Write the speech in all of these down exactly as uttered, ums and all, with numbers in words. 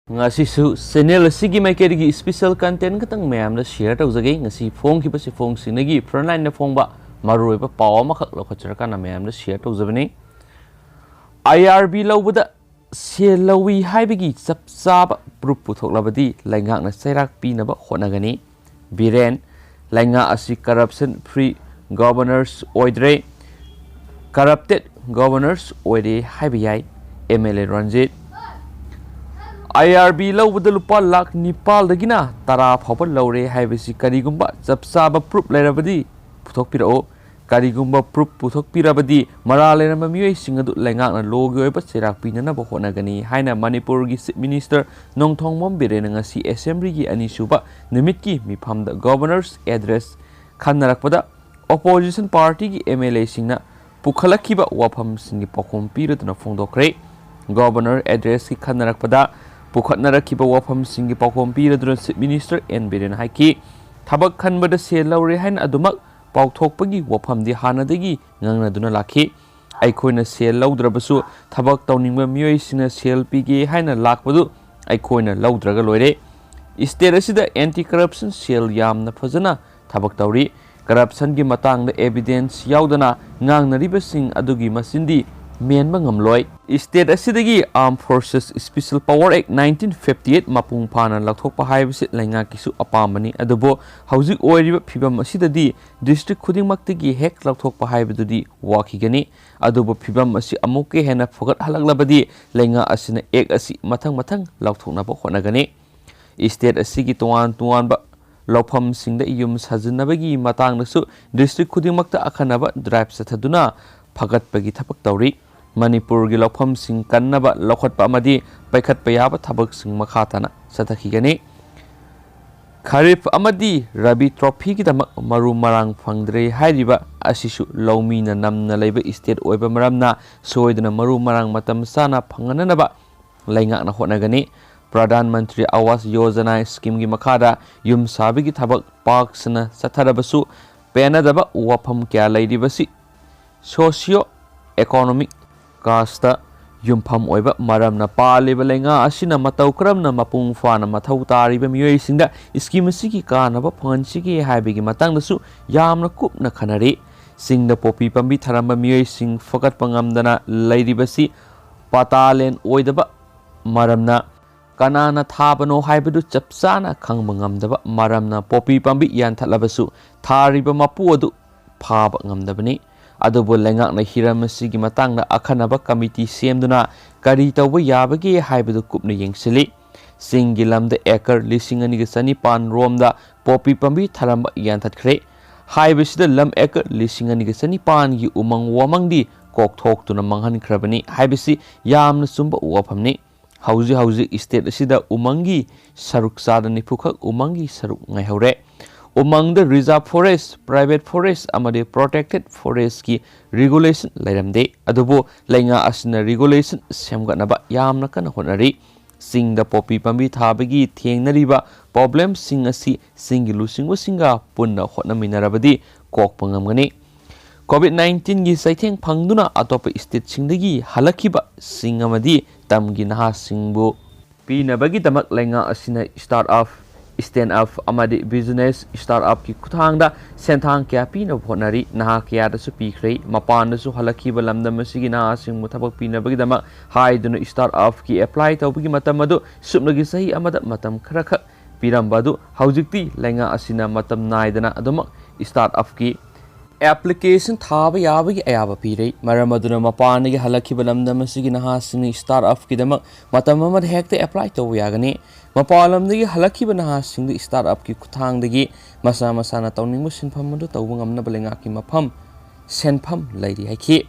ꯉꯁꯤꯁꯨ ꯆꯦꯅꯦꯜ ꯑꯁꯤꯒꯤ ꯃꯥꯏꯀꯩꯗꯒꯤ ꯏꯁꯄꯤꯁꯦꯜ ꯀꯟꯇꯦꯟ ꯈꯛꯇꯪ ꯃꯌꯥꯝꯗ ꯁꯤꯌꯔ ꯇꯧꯖꯒꯦ꯫ ꯉꯁꯤ ꯐꯣꯡꯈꯤꯕ ꯆꯦꯐꯣꯡꯁꯤꯡꯗꯒꯤ ꯐ꯭ꯔꯟꯂꯥꯏꯟꯗ ꯐꯣꯡꯕ ꯃꯔꯨꯑꯣꯏꯕ ꯄꯥꯎ ꯑꯃꯈꯛ ꯂꯧꯈꯠꯆꯔꯀꯥꯟꯗ ꯃꯌꯥꯝꯗ ꯁꯤꯌꯔ ꯇꯧꯖꯕꯅꯤ꯫ ꯑꯥꯏ ꯑꯥꯔ ꯕꯤ ꯂꯧꯕꯗ ꯁꯦꯜ ꯂꯧꯏ ꯍꯥꯏꯕꯒꯤ ꯆꯞ ꯆꯥꯕ ꯄ꯭ꯔꯨꯐ ꯄꯨꯊꯣꯛꯂꯕꯗꯤ ꯂꯩꯉꯥꯛꯅ ꯆꯩꯔꯥꯛ ꯄꯤꯅꯕ ꯍꯣꯠꯅꯒꯅꯤ꯫ ꯕꯤꯔꯦꯟ, ꯂꯩꯉꯥꯛ ꯑꯁꯤ ꯀꯔꯞꯁꯟ ꯐ꯭ꯔꯤ ꯒꯣꯚꯔꯅꯔꯁ ꯑꯣꯏꯗ꯭ꯔꯦ, ꯀꯔꯞꯇꯦꯠ ꯒꯣꯚꯔꯅꯔꯁ ꯑꯣꯏꯔꯦ ꯍꯥꯏꯕ ꯌꯥꯏ꯫ M L A Ranjit, I R B ꯂꯧꯕꯗ ꯂꯨꯄꯥ ꯂꯥꯈ ꯅꯤꯄꯥꯜꯗꯒꯤꯅ ꯇꯔꯥ ꯐꯥꯎꯕ ꯂꯧꯔꯦ ꯍꯥꯏꯕꯁꯤ ꯀꯔꯤꯒꯨꯝꯕ ꯆꯞ ꯆꯥꯕ ꯄ꯭ꯔꯨꯐ ꯂꯩꯔꯕꯗꯤ ꯄꯨꯊꯣꯛꯄꯤꯔꯛꯎ꯫ ꯀꯔꯤꯒꯨꯝꯕ ꯄ꯭ꯔꯨꯐ ꯄꯨꯊꯣꯛꯄꯤꯔꯕꯗꯤ ꯃꯔꯥꯜ ꯂꯩꯔꯝꯕ ꯃꯤꯑꯣꯏꯁꯤꯡ ꯑꯗꯨ ꯂꯩꯉꯥꯛꯅ ꯂꯣꯒꯤ ꯑꯣꯏꯕ ꯆꯩꯔꯥꯛ ꯄꯤꯅꯅꯕ ꯍꯣꯠꯅꯒꯅꯤ ꯍꯥꯏꯅ ꯃꯅꯤꯄꯨꯔꯒꯤ ꯆꯤꯐ ꯃꯤꯅꯤꯁꯇꯔ ꯅꯣꯡꯊꯣꯝꯕꯝ ꯕꯤꯔꯦꯟꯅ ꯉꯁꯤ ꯑꯦꯁꯦꯝꯕ꯭ꯂꯤꯒꯤ ꯑꯅꯤꯁꯨꯕ ꯅꯨꯃꯤꯠꯀꯤ ꯃꯤꯐꯝꯗ ꯒꯣꯚꯔꯅꯔꯁ ꯑꯦꯗ꯭ꯔꯦꯁ ꯈꯟꯅꯔꯛꯄꯗ ꯑꯣꯄꯣꯖꯤꯁꯟ ꯄꯥꯔꯇꯤꯒꯤ ꯑꯦꯝ ꯑꯦꯜ ꯑꯦꯁꯤꯡꯅ ꯄꯨꯈꯠꯂꯛꯈꯤꯕ ꯋꯥꯐꯝꯁꯤꯡꯒꯤ ꯄꯥꯎꯈꯨꯝ ꯄꯤꯔꯗꯨꯅ ꯐꯣꯡꯗꯣꯛꯈ꯭ꯔꯦ꯫ ꯒꯣꯚꯔꯅꯔ ꯑꯦꯗ꯭ꯔꯦꯁꯀꯤ ꯈꯟꯅꯔꯛꯄꯗ ꯄꯨꯈꯠꯅꯔꯛꯈꯤꯕ ꯋꯥꯐꯝꯁꯤꯡꯒꯤ ꯄꯥꯎꯈꯨꯝ ꯄꯤꯔꯗꯨꯅ ꯆꯤꯐ ꯃꯤꯅꯤꯁꯇꯔ ꯑꯦꯟ ꯕꯤꯔꯦꯟ ꯍꯥꯏꯈꯤ, ꯊꯕꯛ ꯈꯟꯕꯗ ꯁꯦꯜ ꯂꯧꯔꯦ ꯍꯥꯏꯅ ꯑꯗꯨꯃꯛ ꯄꯥꯎꯊꯣꯛꯄꯒꯤ ꯋꯥꯐꯝꯗꯤ ꯍꯥꯟꯅꯗꯒꯤ ꯉꯥꯡꯅꯗꯨꯅ ꯂꯥꯛꯈꯤ꯫ ꯑꯩꯈꯣꯏꯅ ꯁꯦꯜ ꯂꯧꯗ꯭ꯔꯕꯁꯨ ꯊꯕꯛ ꯇꯧꯅꯤꯡꯕ ꯃꯤꯑꯣꯏꯁꯤꯡꯅ ꯁꯦꯜ ꯄꯤꯒꯦ ꯍꯥꯏꯅ ꯂꯥꯛꯄꯗꯨ ꯑꯩꯈꯣꯏꯅ ꯂꯧꯗ꯭ꯔꯒ ꯂꯣꯏꯔꯦ꯫ ꯏꯁꯇꯦꯠ ꯑꯁꯤꯗ ꯑꯦꯟꯇꯤ ꯀꯔꯞꯁꯟ ꯁꯦꯜ ꯌꯥꯝꯅ ꯐꯖꯅ ꯊꯕꯛ ꯇꯧꯔꯤ꯫ ꯀꯔꯞꯁꯟꯒꯤ ꯃꯇꯥꯡꯗ ꯑꯦꯚꯤꯗꯦꯟꯁ ꯌꯥꯎꯗꯅ ꯉꯥꯡꯅꯔꯤꯕꯁꯤꯡ ꯑꯗꯨꯒꯤ ꯃꯆꯤꯟꯗꯤ ꯃꯦꯟꯕ ꯉꯝꯂꯣꯏ꯫ ꯏꯁꯇꯦꯠ ꯑꯁꯤꯗꯒꯤ Armed Forces Special Power Act nineteen fifty eight ꯃꯄꯨꯡ ꯐꯥꯅ ꯂꯧꯊꯣꯛꯄ ꯍꯥꯏꯕꯁꯤ ꯂꯩꯉꯥꯛꯀꯤꯁꯨ ꯑꯄꯥꯝꯕꯅꯤ, ꯑꯗꯨꯕꯨ ꯍꯧꯖꯤꯛ ꯑꯣꯏꯔꯤꯕ ꯐꯤꯕꯝ ꯑꯁꯤꯗꯗꯤ ꯗꯤꯁꯇ꯭ꯔꯤꯛ ꯈꯨꯗꯤꯡꯃꯛꯇꯒꯤ ꯍꯦꯛ ꯂꯧꯊꯣꯛꯄ ꯍꯥꯏꯕꯗꯨꯗꯤ ꯋꯥꯈꯤꯒꯅꯤ꯫ ꯑꯗꯨꯕꯨ ꯐꯤꯕꯝ ꯑꯁꯤ ꯑꯃꯨꯛꯀ ꯍꯦꯟꯅ ꯐꯒꯠꯍꯜꯂꯛꯂꯕꯗꯤ ꯂꯩꯉꯥꯛ ꯑꯁꯤꯅ ꯑꯦꯛ ꯑꯁꯤ ꯃꯊꯪ ꯃꯊꯪ ꯂꯧꯊꯣꯛꯅꯕ ꯍꯣꯠꯅꯒꯅꯤ꯫ ꯏꯁꯇꯦꯠ ꯑꯁꯤꯒꯤ ꯇꯣꯉꯥꯟ ꯇꯣꯉꯥꯟꯕ ꯂꯧꯐꯝꯁꯤꯡꯗ ꯌꯨꯝ ꯁꯥꯖꯤꯟꯅꯕꯒꯤ ꯃꯇꯥꯡꯗꯁꯨ ꯗꯤꯁꯇ꯭ꯔꯤꯛ ꯈꯨꯗꯤꯡꯃꯛꯇ ꯑꯈꯟꯅꯕ ꯗ꯭ꯔꯥꯏꯚ ꯆꯠꯊꯗꯨꯅ ꯐꯒꯠꯄꯒꯤ ꯊꯕꯛ ꯇꯧꯔꯤ꯫ ꯃꯅꯤꯄꯨꯔꯒꯤ ꯂꯧꯐꯝꯁꯤꯡ ꯀꯟꯅꯕ ꯂꯧꯈꯠꯄ ꯑꯃꯗꯤ ꯄꯥꯏꯈꯠꯄ ꯌꯥꯕ ꯊꯕꯛꯁꯤꯡ ꯃꯈꯥ ꯇꯥꯅ ꯆꯠꯊꯈꯤꯒꯅꯤ꯫ ꯈꯔꯤꯐ ꯑꯃꯗꯤ ꯔꯕꯤ ꯇ꯭ꯔꯣꯐꯤꯒꯤꯗꯃꯛ ꯃꯔꯨ ꯃꯔꯥꯡ ꯐꯪꯗ꯭ꯔꯦ ꯍꯥꯏꯔꯤꯕ ꯑꯁꯤꯁꯨ ꯂꯧꯃꯤꯅ ꯅꯝꯅ ꯂꯩꯕ ꯏꯁꯇꯦꯠ ꯑꯣꯏꯕ ꯃꯔꯝꯅ ꯁꯣꯏꯗꯅ ꯃꯔꯨ ꯃꯔꯥꯡ ꯃꯇꯝ ꯆꯥꯅ ꯐꯪꯍꯟꯅꯅꯕ ꯂꯩꯉꯥꯛꯅ ꯍꯣꯠꯅꯒꯅꯤ꯫ ꯄ꯭ꯔꯙꯥꯟ ꯃꯟꯇ꯭ꯔꯤ ꯑꯋꯥꯁ ꯌꯣꯖꯅꯥ ꯁ꯭ꯀꯤꯝꯒꯤ ꯃꯈꯥꯗ ꯌꯨꯝ ꯁꯥꯕꯒꯤ ꯊꯕꯛ ꯄꯥꯛ ꯁꯟꯅ ꯆꯠꯊꯔꯕꯁꯨ ꯄꯦꯟꯅꯗꯕ ꯋꯥꯐꯝ ꯀꯌꯥ ꯂꯩꯔꯤꯕꯁꯤ ꯁꯣꯁꯤꯌꯣ ꯏꯀꯣꯅꯣꯃꯤꯛ ꯀꯥꯁꯇ ꯌꯨꯝꯐꯝ ꯑꯣꯏꯕ ꯃꯔꯝꯅ ꯄꯥꯜꯂꯤꯕ ꯂꯩꯉꯥꯛ ꯑꯁꯤꯅ ꯃꯇꯧ ꯀꯔꯝꯅ ꯃꯄꯨꯡ ꯐꯥꯅ ꯃꯊꯧ ꯇꯥꯔꯤꯕ ꯃꯤꯑꯣꯏꯁꯤꯡꯗ ꯁ꯭ꯀꯤꯝ ꯑꯁꯤꯒꯤ ꯀꯥꯟꯅꯕ ꯐꯪꯍꯟꯁꯤꯒꯦ ꯍꯥꯏꯕꯒꯤ ꯃꯇꯥꯡꯗꯁꯨ ꯌꯥꯝꯅ ꯀꯨꯞꯅ ꯈꯟꯅꯔꯤ꯫ ꯆꯤꯡꯗ ꯄꯣꯄꯤ ꯄꯥꯝꯕꯤ ꯊꯥꯔꯝꯕ ꯃꯤꯑꯣꯏꯁꯤꯡ ꯐꯒꯠꯄ ꯉꯝꯗꯅ ꯂꯩꯔꯤꯕꯁꯤ ꯄꯇꯥ ꯂꯦꯟ ꯑꯣꯏꯗꯕ ꯃꯔꯝꯅ ꯀꯅꯥꯅ ꯊꯥꯕꯅꯣ ꯍꯥꯏꯕꯗꯨ ꯆꯞ ꯆꯥꯅ ꯈꯪꯕ ꯉꯝꯗꯕ ꯃꯔꯝꯅ ꯄꯣꯄꯤ ꯄꯥꯝꯕꯤ ꯌꯥꯟꯊꯠꯂꯕꯁꯨ ꯊꯥꯔꯤꯕ ꯃꯄꯨ ꯑꯗꯨ ꯐꯥꯕ ꯉꯝꯗꯕꯅꯤ꯫ ꯑꯗꯨꯕꯨ ꯂꯩꯉꯥꯛꯅ ꯍꯤꯔꯝ ꯑꯁꯤꯒꯤ ꯃꯇꯥꯡꯗ ꯑꯈꯟꯅꯕ ꯀꯃꯤꯇꯤ ꯁꯦꯝꯗꯨꯅ ꯀꯔꯤ ꯇꯧꯕ ꯌꯥꯕꯒꯦ ꯍꯥꯏꯕꯗꯨ ꯀꯨꯞꯅ ꯌꯦꯡꯁꯤꯜꯂꯤ꯫ ꯆꯤꯡꯒꯤ ꯂꯝꯗ ꯑꯦꯀꯔ ꯂꯤꯁꯤꯡ ꯑꯅꯤꯒ ꯆꯅꯤꯄꯥꯟ ꯔꯣꯝꯗ ꯄꯣꯄꯤ ꯄꯥꯝꯕꯤ ꯊꯥꯔꯝꯕ ꯌꯥꯟꯊꯠꯈ꯭ꯔꯦ꯫ ꯍꯥꯏꯕꯁꯤꯗ ꯂꯝ ꯑꯦꯀꯔ ꯂꯤꯁꯤꯡ ꯑꯅꯤꯒ ꯆꯅꯤꯄꯥꯟꯒꯤ ꯎꯃꯪ ꯋꯥꯃꯪꯗꯤ ꯀꯣꯛꯊꯣꯛꯇꯨꯅ ꯃꯥꯡꯍꯟꯈ꯭ꯔꯕꯅꯤ ꯍꯥꯏꯕꯁꯤ ꯌꯥꯝꯅ ꯆꯨꯝꯕ ꯋꯥꯐꯝꯅꯤ꯫ ꯍꯧꯖꯤꯛ ꯍꯧꯖꯤꯛ ꯁ꯭ꯇꯦꯠ ꯑꯁꯤꯗ ꯎꯃꯪꯒꯤ ꯁꯔꯨꯛ ꯆꯥꯗ ꯅꯤꯐꯨ ꯈꯛ ꯎꯃꯪꯒꯤ ꯁꯔꯨꯛ ꯉꯥꯏꯍꯧꯔꯦ꯫ ꯎꯃꯪꯗ ꯔꯤꯖꯥꯔꯚ ꯐꯣꯔꯦꯁ, ꯄ꯭ꯔꯥꯏꯚꯦꯠ ꯐꯣꯔꯦꯁ ꯑꯃꯗꯤ ꯄ꯭ꯔꯣꯇꯦꯛꯇꯦꯗ ꯐꯣꯔꯦꯁꯀꯤ ꯔꯤꯒꯨꯂꯦꯁꯟ ꯂꯩꯔꯝꯗꯦ꯫ ꯑꯗꯨꯕꯨ ꯂꯩꯉꯥꯛ ꯑꯁꯤꯅ ꯔꯤꯒꯨꯂꯦꯁꯟ ꯁꯦꯝꯒꯠꯅꯕ ꯌꯥꯝꯅ ꯀꯟꯅ ꯍꯣꯠꯅꯔꯤ꯫ ꯆꯤꯡꯗ ꯄꯣꯄꯤ ꯄꯥꯝꯕꯤ ꯊꯥꯕꯒꯤ ꯊꯦꯡꯅꯔꯤꯕ ꯄ꯭ꯔꯣꯕ꯭ꯂꯦꯝꯁꯤꯡ ꯑꯁꯤ ꯆꯤꯡꯒꯤ ꯂꯨꯆꯤꯡꯕꯁꯤꯡꯒ ꯄꯨꯟꯅ ꯍꯣꯠꯅꯃꯤꯟꯅꯔꯕꯗꯤ ꯀꯣꯛꯄ ꯉꯝꯒꯅꯤ꯫ ꯀꯣꯚꯤꯗ ꯅꯥꯏꯟꯇꯤꯟꯒꯤ ꯆꯩꯊꯦꯡ ꯐꯪꯗꯨꯅ ꯑꯇꯣꯞꯄ ꯁ꯭ꯇꯦꯠꯁꯤꯡꯗꯒꯤ ꯍꯜꯂꯛꯈꯤꯕꯁꯤꯡ ꯑꯃꯗꯤ ꯇꯝꯒꯤ ꯅꯍꯥꯁꯤꯡꯕꯨ ꯄꯤꯅꯕꯒꯤꯗꯃꯛ ꯂꯩꯉꯥꯛ ꯑꯁꯤꯅ ꯁ꯭ꯇꯥꯔꯠ ꯑꯞ, ꯁ꯭ꯇꯦꯟꯗ ꯑꯞ ꯑꯃꯗꯤ ꯕꯤꯖꯤꯅꯦꯁ ꯁ꯭ꯇꯥꯔꯠ ꯑꯞꯀꯤ ꯈꯨꯠꯊꯥꯡꯗ ꯁꯦꯟꯊꯥꯡ ꯀꯌꯥ ꯄꯤꯅꯕ ꯍꯣꯠꯅꯔꯤ꯫ ꯅꯍꯥ ꯀꯌꯥꯗꯁꯨ ꯄꯤꯈ꯭ꯔꯦ꯫ ꯃꯄꯥꯟꯗꯁꯨ ꯍꯜꯂꯛꯈꯤꯕ ꯂꯝꯗꯝ ꯑꯁꯤꯒꯤ ꯅꯍꯥꯁꯤꯡꯕꯨ ꯊꯕꯛ ꯄꯤꯅꯕꯒꯤꯗꯃꯛ ꯍꯥꯏꯗꯨꯅ ꯁ꯭ꯇꯥꯔꯠ ꯑꯞꯀꯤ ꯑꯦꯄ꯭ꯂꯥꯏ ꯇꯧꯕꯒꯤ ꯃꯇꯝ ꯑꯗꯨ ꯁꯨꯞꯅꯒꯤ ꯆꯍꯤ ꯑꯃꯗ ꯃꯇꯝ ꯈꯔꯈꯛ ꯄꯤꯔꯝꯕ ꯑꯗꯨ ꯍꯧꯖꯤꯛꯇꯤ ꯂꯩꯉꯥꯛ ꯑꯁꯤꯅ ꯃꯇꯝ ꯅꯥꯏꯗꯅ ꯑꯗꯨꯃꯛ ꯁ꯭ꯇꯥꯔꯠ ꯑꯞꯀꯤ ꯑꯦꯄ꯭ꯂꯤꯀꯦꯁꯟ ꯊꯥꯕ ꯌꯥꯕꯒꯤ ꯑꯌꯥꯕ ꯄꯤꯔꯦ꯫ ꯃꯔꯝ ꯑꯗꯨꯅ ꯃꯄꯥꯟꯗꯒꯤ ꯍꯜꯂꯛꯈꯤꯕ ꯂꯝꯗꯝ ꯑꯁꯤꯒꯤ ꯅꯍꯥꯁꯤꯡꯅ ꯁ꯭ꯇꯥꯔꯠ ꯑꯞꯀꯤꯗꯃꯛ ꯃꯇꯝ ꯑꯃꯗ ꯍꯦꯛꯇ ꯑꯦꯄ꯭ꯂꯥꯏ ꯇꯧꯕ ꯌꯥꯒꯅꯤ꯫ ꯃꯄꯥꯟ ꯂꯝꯗꯒꯤ ꯍꯜꯂꯛꯈꯤꯕ ꯅꯍꯥꯁꯤꯡꯗ ꯁ꯭ꯇꯥꯔꯠ ꯑꯞꯀꯤ ꯈꯨꯠꯊꯥꯡꯗꯒꯤ ꯃꯁꯥ ꯃꯁꯥꯅ ꯇꯧꯅꯤꯡꯕ ꯁꯤꯟꯐꯝ ꯑꯗꯨ ꯇꯧꯕ ꯉꯝꯅꯕ ꯂꯩꯉꯥꯛꯀꯤ ꯃꯐꯝ ꯁꯦꯟꯐꯝ ꯂꯩꯔꯤ ꯍꯥꯏꯈꯤ꯫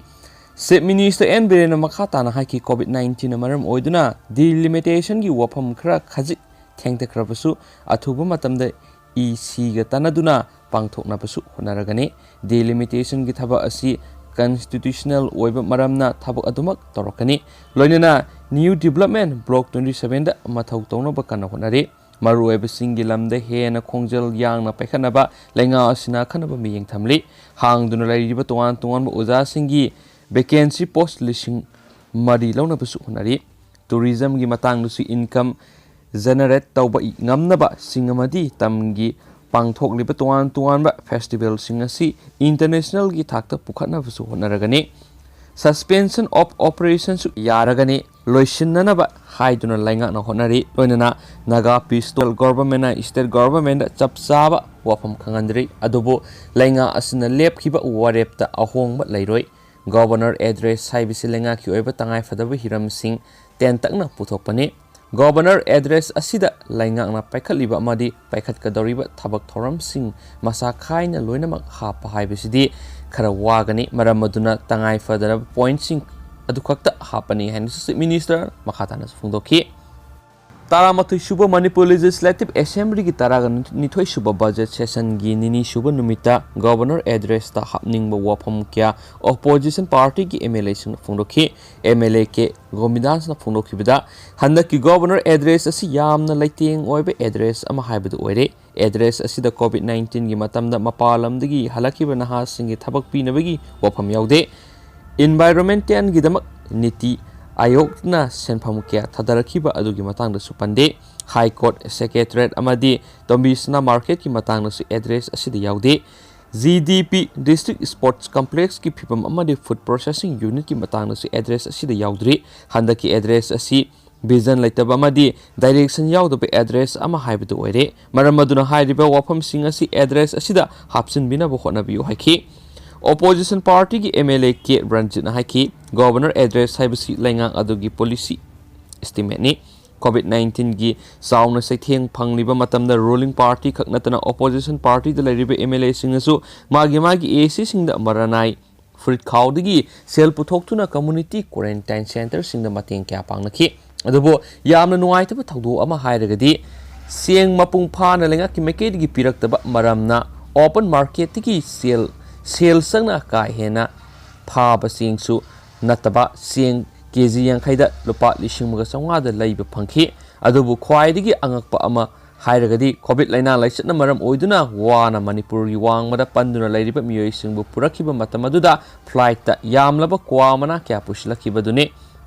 ꯆꯤꯐ ꯃꯤꯅꯤꯁꯇꯔ ꯑꯦꯟ ꯕꯤꯔꯦꯟꯅ ꯃꯈꯥ ꯇꯥꯅ ꯍꯥꯏꯈꯤ, ꯀꯣꯚꯤꯗ ꯅꯥꯏꯟꯇꯤꯟꯅ ꯃꯔꯝ ꯑꯣꯏꯗꯨꯅ ꯗꯤꯂꯤꯃꯤꯇꯦꯁꯟꯒꯤ ꯋꯥꯐꯝ ꯈꯔ ꯈꯖꯤꯛ ꯊꯦꯡꯊꯈ꯭ꯔꯕꯁꯨ ꯑꯊꯨꯕ ꯃꯇꯝꯗ ꯏ ꯁꯤꯒ ꯇꯥꯟꯅꯗꯨꯅ ꯄꯥꯡꯊꯣꯛꯅꯕꯁꯨ ꯍꯣꯠꯅꯔꯒꯅꯤ꯫ ꯗꯤꯂꯤꯃꯤꯇꯦꯁꯟꯒꯤ ꯊꯕꯛ ꯑꯁꯤ ꯀꯟꯁꯇꯤꯇ꯭ꯌꯨꯁꯅꯦꯜ ꯑꯣꯏꯕ ꯃꯔꯝꯅ ꯊꯕꯛ ꯑꯗꯨꯃꯛ ꯇꯧꯔꯛꯀꯅꯤ꯫ ꯂꯣꯏꯅꯅ ꯅ꯭ꯌꯨ ꯗꯤꯕꯂꯞꯃꯦꯟ ꯕ꯭ꯂꯣꯛ ꯇ꯭ꯋꯦꯟꯇꯤ ꯁꯚꯦꯟꯗ ꯃꯊꯧ ꯇꯧꯅꯕ ꯀꯟꯅ ꯍꯣꯠꯅꯔꯤ꯫ ꯃꯔꯨꯑꯣꯏꯕꯁꯤꯡꯒꯤ ꯂꯝꯗ ꯍꯦꯟꯅ ꯈꯣꯡꯖꯦꯜ ꯌꯥꯡꯅ ꯄꯥꯏꯈꯠꯅꯕ ꯂꯩꯉꯥꯛ ꯑꯁꯤꯅ ꯑꯈꯟꯅꯕ ꯃꯤꯠꯌꯦꯡ ꯊꯝꯂꯤ꯫ ꯍꯥꯡꯗꯨꯅ ꯂꯩꯔꯤꯕ ꯇꯣꯉꯥꯟ ꯇꯣꯉꯥꯟꯕ ꯑꯣꯖꯥꯁꯤꯡꯒꯤ ꯚꯦꯀꯦꯟꯁꯤ ꯄꯣꯁ ꯂꯤꯁꯤꯡ ꯃꯔꯤ ꯂꯧꯅꯕꯁꯨ ꯍꯣꯠꯅꯔꯤ꯫ Tourismꯒꯤ ꯃꯇꯥꯡꯗꯁꯨ income generate ꯇꯧꯕ ꯉꯝꯅꯕꯁꯤꯡ ꯑꯃꯗꯤ ꯇꯝꯒꯤ ꯄꯥꯡꯊꯣꯛꯂꯤꯕ ꯇꯣꯉꯥꯟ ꯇꯣꯉꯥꯟꯕ festivalꯁꯤꯡ ꯑꯁꯤ internationalꯒꯤ ꯊꯥꯛꯇ ꯄꯨꯈꯠꯅꯕꯁꯨ ꯍꯣꯠꯅꯔꯒꯅꯤ꯫ Suspension of operationꯁꯨ ꯌꯥꯔꯒꯅꯤ ꯂꯣꯏꯁꯤꯟꯅꯅꯕ ꯍꯥꯏꯗꯨꯅ ꯂꯩꯉꯥꯛꯅ ꯍꯣꯠꯅꯔꯤ꯫ ꯂꯣꯏꯅꯅ Naga Pistol Governmentꯅ state governmentꯇ ꯆꯞ ꯆꯥꯕ ꯋꯥꯐꯝ ꯈꯪꯍꯟꯗ꯭ꯔꯤ꯫ ꯑꯗꯨꯕꯨ ꯂꯩꯉꯥꯛ ꯑꯁꯤꯅ ꯂꯦꯞꯈꯤꯕ ꯋꯥꯔꯦꯞꯇ ꯑꯍꯣꯡꯕ ꯂꯩꯔꯣꯏ꯫ Governor address ꯍꯥꯏꯕꯁꯤ ꯂꯩꯉꯥꯛꯀꯤ ꯑꯣꯏꯕ ꯇꯉꯥꯏꯐꯗꯕ ꯍꯤꯔꯝꯁꯤꯡ ꯇꯦꯟꯇꯛꯅ ꯄꯨꯊꯣꯛꯄꯅꯤ꯫ Governor address ꯑꯁꯤꯗ ꯂꯩꯉꯥꯛꯅ ꯄꯥꯏꯈꯠꯂꯤꯕ ꯑꯃꯗꯤ ꯄꯥꯏꯈꯠꯀꯗꯧꯔꯤꯕ ꯊꯕꯛ ꯊꯧꯔꯝꯁꯤꯡ ꯃꯁꯥ ꯈꯥꯏꯅ ꯂꯣꯏꯅꯃꯛ ꯍꯥꯞꯄ ꯍꯥꯏꯕꯁꯤꯗꯤ ꯈꯔ ꯋꯥꯒꯅꯤ꯫ ꯃꯔꯝ ꯑꯗꯨꯅ ꯇꯉꯥꯏ ꯐꯗ꯭ꯔꯕ pointꯁꯤꯡ ꯑꯗꯨꯈꯛꯇ ꯍꯥꯞꯄꯅꯤ ꯍꯥꯏꯅꯁꯨ Chief Minister ꯃꯈꯥ ꯇꯥꯅꯁꯨ ꯐꯣꯡꯗꯣꯛꯈꯤ꯫ ꯇꯔꯥꯃꯥꯊꯣꯏ ꯁꯨꯕ ꯃꯅꯤꯄꯨꯔ Legislative Assemblyꯒꯤ ꯇꯔꯥꯒ ꯅꯤꯊꯣꯏ ꯁꯨꯕ budget sessionꯒꯤ ꯅꯤꯅꯤ ꯁꯨꯕ ꯅꯨꯃꯤꯠꯇ Governor addressꯇ ꯍꯥꯞꯅꯤꯡꯕ ꯋꯥꯐꯝ ꯀꯌꯥ opposition partyꯒꯤ MLAꯁꯤꯡꯅ ꯐꯣꯡꯗꯣꯛꯈꯤ꯫ MLA ꯀꯦ ꯒꯣꯕꯤꯟꯗꯥꯁꯅ ꯐꯣꯡꯗꯣꯛꯈꯤꯕꯗ, ꯍꯟꯗꯛꯀꯤ Governor address ꯑꯁꯤ ꯌꯥꯝꯅ ꯂꯩꯇꯦꯡ ꯑꯣꯏꯕ address ꯑꯃ ꯍꯥꯏꯕꯗꯨ ꯑꯣꯏꯔꯦ꯫ Address ꯑꯁꯤꯗ COVID nineteenꯒꯤ ꯃꯇꯝꯗ ꯃꯄꯥꯟ ꯂꯝꯗꯒꯤ ꯍꯜꯂꯛꯈꯤꯕ ꯅꯍꯥꯁꯤꯡꯒꯤ ꯊꯕꯛ ꯄꯤꯅꯕꯒꯤ ꯋꯥꯐꯝ ꯌꯥꯎꯗꯦ꯫ Environmentalꯒꯤꯗꯃꯛ ꯅꯤꯇꯤ ꯑꯥꯌꯣꯒꯅ ꯁꯦꯟꯐꯝ ꯀꯌꯥ ꯊꯥꯗꯔꯛꯈꯤꯕ ꯑꯗꯨꯒꯤ ꯃꯇꯥꯡꯗꯁꯨ ꯄꯟꯗꯦ꯫ High Court, Secretariat ꯑꯃꯗꯤ ꯇꯣꯝꯕꯤꯁꯅꯥ marketꯀꯤ ꯃꯇꯥꯡꯗꯁꯨ address ꯑꯁꯤꯗ ꯌꯥꯎꯗꯦ꯫ GDP District Sports Complexꯀꯤ ꯐꯤꯕꯝ ꯑꯃꯗꯤ Food Processing Unitꯀꯤ ꯃꯇꯥꯡꯗꯁꯨ address ꯑꯁꯤꯗ ꯌꯥꯎꯗ꯭ꯔꯤ꯫ ꯍꯟꯗꯛꯀꯤ address ꯑꯁꯤ vision ꯂꯩꯇꯕ ꯑꯃꯗꯤ direction ꯌꯥꯎꯗꯕ address ꯑꯃ ꯍꯥꯏꯕꯗꯨ ꯑꯣꯏꯔꯦ꯫ ꯃꯔꯝ ꯑꯗꯨꯅ ꯍꯥꯏꯔꯤꯕ ꯋꯥꯐꯝꯁꯤꯡ ꯑꯁꯤ address ꯑꯁꯤꯗ ꯍꯥꯞꯆꯤꯟꯕꯤꯅꯕ ꯍꯣꯠꯅꯕꯤꯌꯨ ꯍꯥꯏꯈꯤ꯫ Opposition partyꯒꯤ MLA ꯀꯦ ꯔꯟꯖꯤꯠꯅ ꯍꯥꯏꯈꯤ, Governor address ꯍꯥꯏꯕꯁꯤ ꯂꯩꯉꯥꯛ ꯑꯗꯨꯒꯤ policy statementꯅꯤ꯫ COVID nineteenꯒꯤ ꯆꯥꯎꯅ ꯆꯩꯊꯦꯡ ꯐꯪꯂꯤꯕ ꯃꯇꯝꯗ ruling party ꯈꯛ ꯅꯠꯇꯅ opposition partyꯗ ꯂꯩꯔꯤꯕ MLAꯁꯤꯡꯅꯁꯨ ꯃꯥꯒꯤ ꯃꯥꯒꯤ ACꯁꯤꯡꯗ ꯃꯔꯥꯅꯥꯏ ꯐꯨꯔꯤꯠꯈꯥꯎꯗꯒꯤ ꯁꯦꯜ ꯄꯨꯊꯣꯛꯇꯨꯅ community quarantine centreꯁꯤꯡꯗ ꯃꯇꯦꯡ ꯀꯌꯥ ꯄꯥꯡꯅꯈꯤ꯫ ꯑꯗꯨꯕꯨ ꯌꯥꯝꯅ ꯅꯨꯡꯉꯥꯏꯇꯕ ꯊꯧꯗꯣꯛ ꯑꯃ ꯍꯥꯏꯔꯒꯗꯤ, ꯆꯦꯡ ꯃꯄꯨꯡ ꯐꯥꯅ ꯂꯩꯉꯥꯛꯀꯤ ꯃꯥꯏꯀꯩꯗꯒꯤ ꯄꯤꯔꯛꯇꯕ ꯃꯔꯝꯅ open marketꯇꯒꯤ ꯁꯦꯜ, ꯁꯦꯜ ꯆꯪꯅ ꯀꯥ ꯍꯦꯟꯅ ꯐꯥꯕ ꯆꯦꯡꯁꯨ ꯅꯠꯇꯕ ꯆꯦꯡ KG ꯌꯥꯡꯈꯩꯗ ꯂꯨꯄꯥ ꯂꯤꯁꯤꯡ ꯑꯃꯒ ꯆꯥꯝꯃꯉꯥꯗ ꯂꯩꯕ ꯐꯪꯈꯤ꯫ ꯑꯗꯨꯕꯨ ꯈ꯭ꯋꯥꯏꯗꯒꯤ ꯑꯉꯛꯄ ꯑꯃ ꯍꯥꯏꯔꯒꯗꯤ ꯀꯣꯚꯤꯗ ꯂꯥꯏꯅꯥ ꯂꯥꯏꯆꯠꯅ ꯃꯔꯝ ꯑꯣꯏꯗꯨꯅ ꯋꯥꯅ ꯃꯅꯤꯄꯨꯔꯒꯤ ꯋꯥꯡꯃꯗ ꯄꯟꯗꯨꯅ ꯂꯩꯔꯤꯕ ꯃꯤꯑꯣꯏꯁꯤꯡꯕꯨ ꯄꯨꯔꯛꯈꯤꯕ ꯃꯇꯝ ꯑꯗꯨꯗ ꯐ꯭ꯂꯥꯏꯠꯇ ꯌꯥꯝꯂꯕ ꯀ꯭ꯋꯥ ꯃꯅꯥ ꯀꯌꯥ ꯄꯨꯁꯤꯜꯂꯛꯈꯤꯕꯗꯨꯅꯤ꯫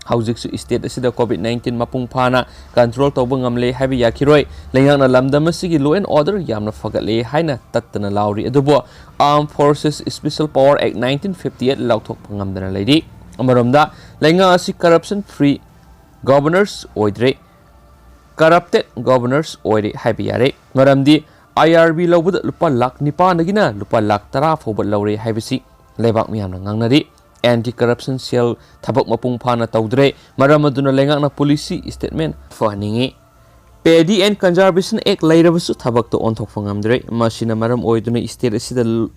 ꯍꯧꯖꯤꯛꯁꯨ ꯁ꯭ꯇꯦꯠ ꯑꯁꯤꯗ ꯀꯣꯚꯤꯗ ꯅꯥꯏꯟꯇꯤꯟ ꯃꯄꯨꯡ ꯐꯥꯅ ꯀꯟꯇ꯭ꯔꯣꯜ ꯇꯧꯕ ꯉꯝꯂꯦ ꯍꯥꯏꯕ ꯌꯥꯈꯤꯔꯣꯏ꯫ ꯂꯩꯉꯥꯛꯅ ꯂꯝꯗꯝ ꯑꯁꯤꯒꯤ ꯂꯣ ꯑꯦꯟ ꯑꯣꯔꯗꯔ ꯌꯥꯝꯅ ꯐꯒꯠꯂꯦ ꯍꯥꯏꯅ ꯇꯠꯇꯅ ꯂꯥꯎꯔꯤ, ꯑꯗꯨꯕꯨ ꯑꯥꯔꯝ ꯐꯣꯔꯁꯦꯁ ꯁ꯭ꯄꯦꯁꯦꯜ ꯄꯥꯋꯔ ꯑꯦꯛ ꯅꯥꯏꯟꯇꯤꯟ ꯐꯤꯐꯇꯤ ꯑꯩꯠ ꯂꯥꯎꯊꯣꯛꯄ ꯉꯝꯗꯅ ꯂꯩꯔꯤ꯫ ꯑꯃꯔꯣꯝꯗ ꯂꯩꯉꯥꯛ ꯑꯁꯤ ꯀꯔꯞꯁꯟ ꯐ꯭ꯔꯤ ꯒꯣꯚꯔꯅꯔꯁ ꯑꯣꯏꯗ꯭ꯔꯦ, ꯀꯔꯞꯇꯦꯗ ꯒꯣꯚꯔꯅꯔꯁ ꯑꯣꯏꯔꯦ ꯍꯥꯏꯕ ꯌꯥꯔꯦ꯫ ꯃꯔꯝꯗꯤ ꯑꯥꯏ ꯑꯥꯔ ꯕꯤ ꯂꯧꯕꯗ ꯂꯨꯄꯥ ꯂꯥꯈ ꯅꯤꯄꯥꯟꯗꯒꯤꯅ ꯂꯨꯄꯥ ꯂꯥꯈ ꯇꯔꯥ ꯐꯥꯎꯕ ꯂꯧꯔꯦ ꯍꯥꯏꯕꯁꯤ ꯂꯩꯕꯥꯛ ꯃꯤꯌꯥꯝꯅ ꯉꯥꯡꯅꯔꯤ꯫ ꯑꯦꯟꯇꯤ ꯀꯔꯞꯁꯟ ꯁꯦꯜ ꯊꯕꯛ ꯃꯄꯨꯡ ꯐꯥꯅ ꯇꯧꯗ꯭ꯔꯦ꯫ ꯃꯔꯝ ꯑꯗꯨꯅ ꯂꯩꯉꯥꯛꯅ ꯄꯣꯂꯤꯁꯤ ꯁ꯭ꯇꯦꯠꯃꯦꯟ ꯐꯍꯟꯅꯤꯡꯉꯤ꯫ ꯄꯦꯗꯤ ꯑꯦꯟ ꯀꯟꯖꯥꯔꯕꯦꯁꯟ ꯑꯦꯛ ꯂꯩꯔꯕꯁꯨ ꯊꯕꯛꯇ ꯑꯣꯟꯊꯣꯛꯄ ꯉꯝꯗ꯭ꯔꯦ꯫ ꯃꯁꯤꯅ ꯃꯔꯝ ꯑꯣꯏꯗꯨꯅ ꯁ꯭ꯇꯦꯠ ꯑꯁꯤꯗ ꯂ-,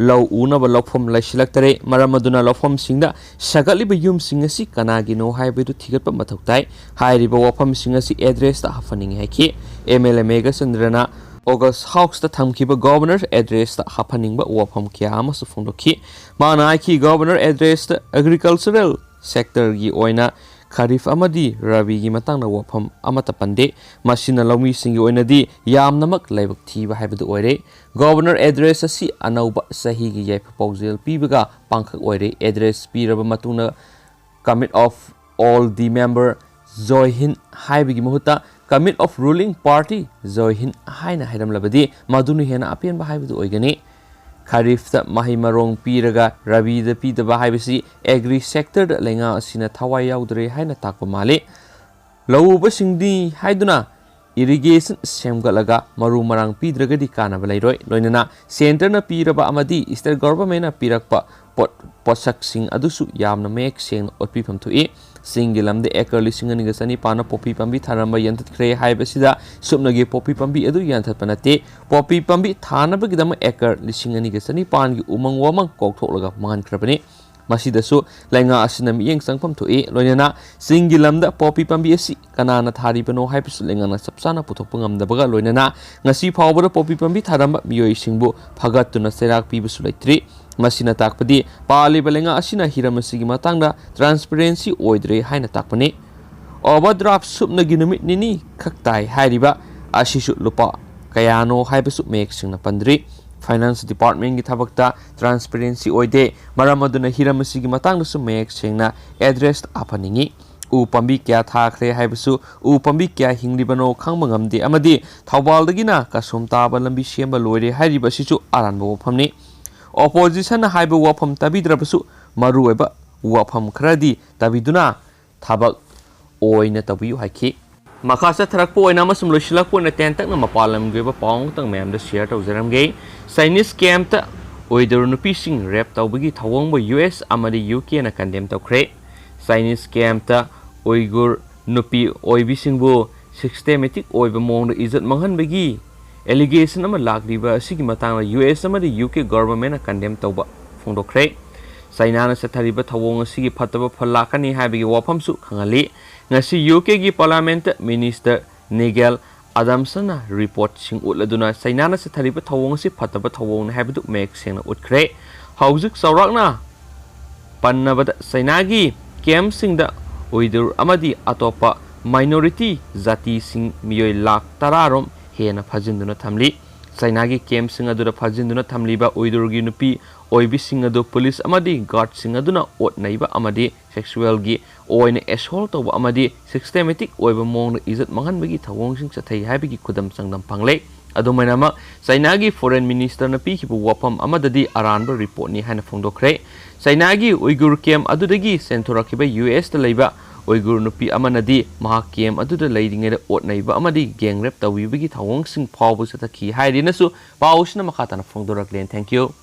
ꯂꯧ ꯎꯅꯕ ꯂꯧꯐꯝ ꯂꯩꯁꯤꯜꯂꯛꯇꯔꯦ꯫ ꯃꯔꯝ ꯑꯗꯨꯅ ꯂꯧꯐꯝꯁꯤꯡꯗ ꯁꯥꯒꯠꯂꯤꯕ ꯌꯨꯝꯁꯤꯡ ꯑꯁꯤ ꯀꯅꯥꯒꯤꯅꯣ ꯍꯥꯏꯕꯗꯨ ꯊꯤꯒꯠꯄ ꯃꯊꯧ ꯇꯥꯏ꯫ ꯍꯥꯏꯔꯤꯕ ꯋꯥꯐꯝꯁꯤꯡ ꯑꯁꯤ ꯑꯦꯗ꯭ꯔꯦꯁꯇ ꯍꯥꯞꯍꯟꯅꯤꯡꯉꯤ ꯍꯥꯏꯈꯤ꯫ ꯑꯦꯝ ꯑꯦꯜ ꯑꯦ ꯃꯦꯘꯆꯟꯗ꯭ꯔꯅ ꯑꯣꯒꯁ ꯍꯥꯎꯁꯇ ꯊꯝꯈꯤꯕ ꯒꯣꯚꯔꯅꯔ ꯑꯦꯗ꯭ꯔꯦꯁꯇ ꯍꯥꯞꯍꯟꯅꯤꯡꯕ ꯋꯥꯐꯝ ꯀꯌꯥ ꯑꯃꯁꯨ ꯐꯣꯡꯗꯣꯛꯈꯤ꯫ ꯃꯥꯅ ꯍꯥꯏꯈꯤ, ꯒꯣꯚꯔꯅꯔ ꯑꯦꯗ꯭ꯔꯦꯁꯇ ꯑꯦꯒ꯭ꯔꯤꯀꯜꯆꯔꯦꯜ ꯁꯦꯛꯇꯔꯒꯤ ꯑꯣꯏꯅ ꯈꯔꯤꯐ ꯑꯃꯗꯤ ꯔꯕꯤꯒꯤ ꯃꯇꯥꯡꯗ ꯋꯥꯐꯝ ꯑꯃꯠꯇ ꯄꯟꯗꯦ꯫ ꯃꯁꯤꯅ ꯂꯧꯃꯤꯁꯤꯡꯒꯤ ꯑꯣꯏꯅꯗꯤ ꯌꯥꯝꯅꯃꯛ ꯂꯥꯏꯕꯛ ꯊꯤꯕ ꯍꯥꯏꯕꯗꯨ ꯑꯣꯏꯔꯦ꯫ ꯒꯣꯚꯔꯅꯔ ꯑꯦꯗ꯭ꯔꯦꯁ ꯑꯁꯤ ꯑꯅꯧꯕ ꯆꯍꯤꯒꯤ ꯌꯥꯏꯐ ꯄꯥꯎꯖꯦꯜ ꯄꯤꯕꯒ ꯄꯥꯡꯈꯛ ꯑꯣꯏꯔꯦ꯫ ꯑꯦꯗ꯭ꯔꯦꯁ ꯄꯤꯔꯕ ꯃꯇꯨꯡꯗ "Commit of all the member, ꯖꯣꯏ ꯍꯤꯟ" ꯍꯥꯏꯕꯒꯤ ꯃꯍꯨꯠꯇ "Commit of ruling party, ꯖꯣꯏ ꯍꯤꯟ" ꯍꯥꯏꯅ ꯍꯥꯏꯔꯝꯂꯕꯗꯤ ꯃꯗꯨꯅ ꯍꯦꯟꯅ ꯑꯄꯦꯟꯕ ꯍꯥꯏꯕꯗꯨ ꯑꯣꯏꯒꯅꯤ꯫ ꯈꯔꯤꯐꯇ ꯃꯍꯩ ꯃꯔꯣꯡ ꯄꯤꯔꯒ ꯔꯕꯤꯗ ꯄꯤꯗꯕ ꯍꯥꯏꯕꯁꯤ ꯑꯦꯒ꯭ꯔꯤ ꯁꯦꯛꯇꯔꯗ ꯂꯩꯉꯥꯛ ꯑꯁꯤꯅ ꯊꯋꯥꯏ ꯌꯥꯎꯗ꯭ꯔꯦ ꯍꯥꯏꯅ ꯇꯥꯛꯄ ꯃꯥꯜꯂꯤ꯫ ꯂꯧꯎꯕꯁꯤꯡꯗꯤ ꯍꯥꯏꯗꯨꯅ ꯏꯔꯤꯒꯦꯁꯟ ꯁꯦꯝꯒꯠꯂꯒ ꯃꯔꯨ ꯃꯔꯥꯡ ꯄꯤꯗ꯭ꯔꯒꯗꯤ ꯀꯥꯟꯅꯕ ꯂꯩꯔꯣꯏ꯫ ꯂꯣꯏꯅꯅ ꯁꯦꯟꯇꯔꯅ ꯄꯤꯔꯕ ꯑꯃꯗꯤ ꯁ꯭ꯇꯦꯠ ꯒꯣꯚꯔꯟꯃꯦꯟꯠꯅ ꯄꯤꯔꯛꯄ ꯄꯣꯠ-, ꯄꯣꯠꯁꯛꯁꯤꯡ ꯑꯗꯨꯁꯨ ꯌꯥꯝꯅ ꯃꯌꯦꯛ ꯁꯦꯡꯅ ꯎꯠꯄꯤꯐꯝ ꯊꯣꯛꯏ꯫ ꯆꯤꯡꯒꯤ ꯂꯝꯗ ꯑꯦꯀꯔ ꯂꯤꯁꯤꯡ ꯑꯅꯤꯒ ꯆꯅꯤꯄꯥꯟꯅ ꯄꯣꯄꯤ ꯄꯥꯝꯕꯤ ꯊꯥꯔꯝꯕ ꯌꯥꯟꯊꯠꯈ꯭ꯔꯦ ꯍꯥꯏꯕꯁꯤꯗ ꯁꯨꯞꯅꯒꯤ ꯄꯣꯄꯤ ꯄꯥꯝꯕꯤ ꯑꯗꯨ ꯌꯥꯟꯊꯠꯄ ꯅꯠꯇꯦ, ꯄꯣꯄꯤ ꯄꯥꯝꯕꯤ ꯊꯥꯅꯕꯒꯤꯗꯃꯛ ꯑꯦꯀꯔ ꯂꯤꯁꯤꯡ ꯑꯅꯤꯒ ꯆꯅꯤꯄꯥꯟꯒꯤ ꯎꯃꯪ ꯋꯥꯃꯪ ꯀꯣꯛꯊꯣꯛꯂꯒ ꯃꯥꯡꯍꯟꯈ꯭ꯔꯕꯅꯤ꯫ ꯃꯁꯤꯗꯁꯨ ꯂꯩꯉꯥꯛ ꯑꯁꯤꯅ ꯃꯤꯠꯌꯦꯡ ꯆꯪꯐꯝ ꯊꯣꯛꯏ꯫ ꯂꯣꯏꯅꯅ ꯆꯤꯡꯒꯤ ꯂꯝꯗ ꯄꯣꯄꯤ ꯄꯥꯝꯕꯤ ꯑꯁꯤ ꯀꯅꯥꯅ ꯊꯥꯔꯤꯕꯅꯣ ꯍꯥꯏꯕꯁꯨ ꯂꯩꯉꯥꯛꯅ ꯆꯞ ꯆꯥꯅ ꯄꯨꯊꯣꯛꯄ ꯉꯝꯗꯕꯒ ꯂꯣꯏꯅꯅ ꯉꯁꯤ ꯐꯥꯎꯕꯗ ꯄꯣꯄꯤ ꯄꯥꯝꯕꯤ ꯊꯥꯔꯝꯕ ꯃꯤꯑꯣꯏꯁꯤꯡꯕꯨ ꯐꯒꯠꯇꯨꯅ ꯆꯩꯔꯥꯛ ꯄꯤꯕꯁꯨ ꯂꯩꯇ꯭ꯔꯤ꯫ ꯃꯁꯤꯅ ꯇꯥꯛꯄꯗꯤ ꯄꯥꯜꯂꯤꯕ ꯂꯩꯉꯥꯛ ꯑꯁꯤꯅ ꯍꯤꯔꯝ ꯑꯁꯤꯒꯤ ꯃꯇꯥꯡꯗ ꯇ꯭ꯔꯥꯟꯁꯄꯦꯔꯦꯟꯁꯤ ꯑꯣꯏꯗ꯭ꯔꯦ ꯍꯥꯏꯅ ꯇꯥꯛꯄꯅꯤ꯫ ꯑꯣꯚꯔꯗ꯭ꯔꯥꯐ ꯁꯨꯞꯅꯒꯤ ꯅꯨꯃꯤꯠ ꯅꯤꯅꯤ ꯈꯛ ꯇꯥꯏ ꯍꯥꯏꯔꯤꯕ ꯑꯁꯤꯁꯨ ꯂꯨꯄꯥ ꯀꯌꯥꯅꯣ ꯍꯥꯏꯕꯁꯨ ꯃꯌꯦꯛ ꯁꯦꯡꯅ ꯄꯟꯗ꯭ꯔꯤ꯫ Finance Department ꯀꯤ ꯊꯕꯛꯇ transparency ꯑꯣꯏꯗꯦ, ꯃꯔꯝ ꯑꯗꯨꯅ ꯍꯤꯔꯝ ꯑꯁꯤꯒꯤ ꯃꯇꯥꯡꯗꯁꯨ ꯃꯌꯦꯛ ꯁꯦꯡꯅ address ꯍꯥꯞꯍꯟꯅꯤꯡꯏ꯫ ꯎ ꯄꯥꯝꯕꯤ ꯀꯌꯥ ꯊꯥꯈ꯭ꯔꯦ ꯍꯥꯏꯕꯁꯨ, ꯎ ꯄꯥꯝꯕꯤ ꯀꯌꯥ ꯍꯤꯡꯂꯤꯕꯅꯣ ꯈꯪꯕ ꯉꯝꯗꯦ ꯑꯃꯗꯤ ꯊꯧꯕꯥꯜꯗꯒꯤꯅ ꯀꯁꯨꯝ ꯇꯥꯕ ꯂꯝꯕꯤ ꯁꯦꯝꯕ ꯂꯣꯏꯔꯦ ꯍꯥꯏꯔꯤꯕ ꯑꯁꯤꯁꯨ ꯑꯔꯥꯟꯕ ꯋꯥꯐꯝꯅꯤ꯫ Opposition ꯅ ꯍꯥꯏꯕ ꯋꯥꯐꯝ ꯇꯥꯕꯤꯗ꯭ꯔꯕꯁꯨ, ꯃꯔꯨꯑꯣꯏꯕ ꯋꯥꯐꯝ ꯈꯔꯗꯤ ꯇꯥꯕꯤꯗꯨꯅ ꯊꯕꯛ ꯑꯣꯏꯅ ꯇꯧꯕꯤꯌꯨ ꯍꯥꯏꯈꯤ꯫ ꯃꯈꯥ ꯆꯠꯊꯔꯛꯄ ꯑꯣꯏꯅ ꯑꯃꯁꯨꯡ ꯂꯣꯏꯁꯤꯜꯂꯛꯄ ꯑꯣꯏꯅ ꯇꯦꯟꯇꯛꯅ ꯃꯄꯥꯟ ꯂꯝꯒꯤ ꯑꯣꯏꯕ ꯄꯥꯎ ꯑꯃꯇꯪ ꯃꯌꯥꯝꯗ share ꯇꯧꯖꯔꯝꯒꯦ꯫ Chinese camp ꯇ Uyghur ꯅꯨꯄꯤꯁꯤꯡ rape ꯇꯧꯕꯒꯤ ꯊꯧꯑꯣꯡꯕꯨ U S ꯑꯃꯗꯤ U K ꯅ condemn ꯇꯧꯈ꯭ꯔꯦ꯫ Chinese camp ꯇ Uyghur ꯅꯨꯄꯤ ꯑꯣꯏꯕꯤꯁꯤꯡꯕꯨ systematic ꯑꯣꯏꯕ ꯃꯑꯣꯡꯗ ꯏꯖꯠ ꯃꯥꯡꯍꯟꯕꯒꯤ allegation ꯑꯃ ꯂꯥꯛꯂꯤꯕ ꯑꯁꯤꯒꯤ ꯃꯇꯥꯡꯗ U S ꯑꯃꯗꯤ U K government ꯅ condemn ꯇꯧꯕ ꯐꯣꯡꯗꯣꯛꯈ꯭ꯔꯦ꯫ ꯆꯩꯅꯥꯅ ꯆꯠꯊꯔꯤꯕ ꯊꯧꯑꯣꯡ ꯑꯁꯤꯒꯤ ꯐꯠꯇꯕ ꯐꯜ ꯂꯥꯛꯀꯅꯤ ꯍꯥꯏꯕꯒꯤ ꯋꯥꯐꯝꯁꯨ ꯈꯪꯍꯜꯂꯤ꯫ ꯉꯁꯤ U K ꯒꯤ Parliament ꯇ Minister Nigel Adamson ꯅ report ꯁꯤꯡ ꯎꯠꯂꯗꯨꯅ ꯆꯩꯅꯥꯅ ꯆꯠꯊꯔꯤꯕ ꯊꯧꯑꯣꯡ ꯑꯁꯤ ꯐꯠꯇꯕ ꯊꯧꯑꯣꯡꯅꯤ ꯍꯥꯏꯕꯗꯨ ꯃꯌꯦꯛ ꯁꯦꯡꯅ ꯎꯠꯈ꯭ꯔꯦ꯫ ꯍꯧꯖꯤꯛ ꯆꯥꯎꯔꯥꯛꯅ ꯄꯟꯅꯕꯗ ꯆꯩꯅꯥꯒꯤ camp ꯁꯤꯡꯗ Uyghur ꯑꯃꯗꯤ ꯑꯇꯣꯞꯄ minority ꯖꯥꯇꯤꯁꯤꯡ ꯃꯤꯑꯣꯏ ꯂꯥꯈ ꯇꯔꯥ ꯔꯣꯝ ꯍꯦꯟꯅ ꯐꯥꯖꯤꯟꯗꯨꯅ ꯊꯝꯂꯤ꯫ ꯆꯩꯅꯥꯒꯤ camp ꯁꯤꯡ ꯑꯗꯨꯗ ꯐꯥꯖꯤꯟꯗꯨꯅ ꯊꯝꯂꯤꯕ Uyghur ꯒꯤ ꯅꯨꯄꯤ ꯑꯣꯏꯕꯤꯁꯤꯡ ꯑꯗꯨ police ꯑꯃꯗꯤ guard ꯁꯤꯡ ꯑꯗꯨꯅ ꯑꯣꯠ ꯅꯩꯕ ꯑꯃꯗꯤ sexual ꯒꯤ ꯑꯣꯏꯅ assault ꯇꯧꯕ ꯑꯃꯗꯤ systematic ꯑꯣꯏꯕ ꯃꯑꯣꯡꯗ ꯏꯖꯠ ꯃꯥꯡꯍꯟꯕꯒꯤ ꯊꯧꯑꯣꯡꯁꯤꯡ ꯆꯠꯊꯩ ꯍꯥꯏꯕꯒꯤ ꯈꯨꯗꯝ ꯆꯥꯡꯗꯝ ꯐꯪꯂꯦ꯫ ꯑꯗꯨꯃꯥꯏꯅꯃꯛ ꯆꯩꯅꯥꯒꯤ Foreign Minister ꯅ ꯄꯤꯈꯤꯕ ꯋꯥꯐꯝ ꯑꯃꯗꯗꯤ ꯑꯔꯥꯟꯕ report ꯅꯤ ꯍꯥꯏꯅ ꯐꯣꯡꯗꯣꯛꯈ꯭ꯔꯦ꯫ ꯆꯩꯅꯥꯒꯤ Uyghur camp ꯑꯗꯨꯗꯒꯤ ꯆꯦꯟꯊꯣꯔꯛꯈꯤꯕ U S ꯇ ꯂꯩꯕ Uyghur ꯅꯨꯄꯤ ꯑꯃꯅꯗꯤ ꯃꯍꯥꯛ camp ꯑꯗꯨꯗ ꯂꯩꯔꯤꯉꯩꯗ ꯑꯣꯠ ꯅꯩꯕ ꯑꯃꯗꯤ gang rape ꯇꯧꯕꯤꯕꯒꯤ ꯊꯧꯑꯣꯡꯁꯤꯡ ꯐꯥꯎꯕ ꯆꯠꯊꯈꯤ ꯍꯥꯏꯔꯤꯅꯁꯨ ꯄꯥꯎ ꯑꯁꯤꯅ ꯃꯈꯥ ꯇꯥꯅ ꯐꯣꯡꯗꯣꯔꯛꯂꯦ꯫ Thank you꯫